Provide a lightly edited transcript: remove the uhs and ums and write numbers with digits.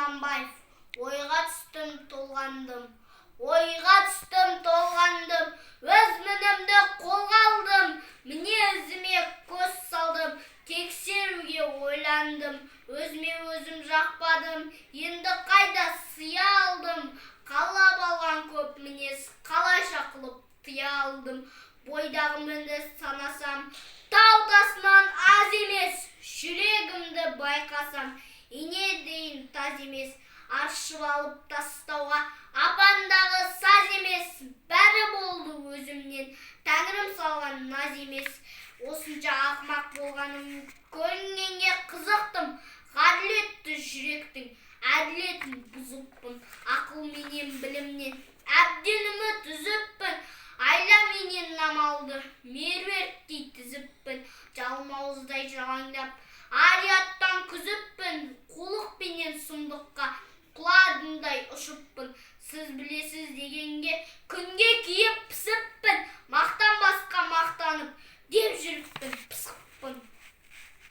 Құнанбаев. Ойға түстім, толғандым. Ойға түстім, толғандым. Өз мінімді қолға алдым. Мінезіме көз салдым. Тексеруге ойландым. Өзіме өзім жақпадым. Енді қайда сыя алдым? Қалап алған көп мінез, қалайша қылып тыя алдым? Бойдағы мінді санасам, тау тасынан аз емес. Жүрегімді байқасам, инедейін таз емес. Аршып алып тастауға апандағы саз емес. Бәрі болды өзімнен, тәңірім салған наз емес. Осынша ақымақ болғаным көрінгенге қызықтым. Ғаділетті жүректің әділетін бұзыппын. Ақыл менен білімнен әбден үміт үзіппін. Айла менен амалды меруерттей тізіппін. Жалмауыздай жалаңдап ар-ұяттан күзіппін. Қулық пенен сұмдыққа құладындай ұшыппын. Сіз білесіз.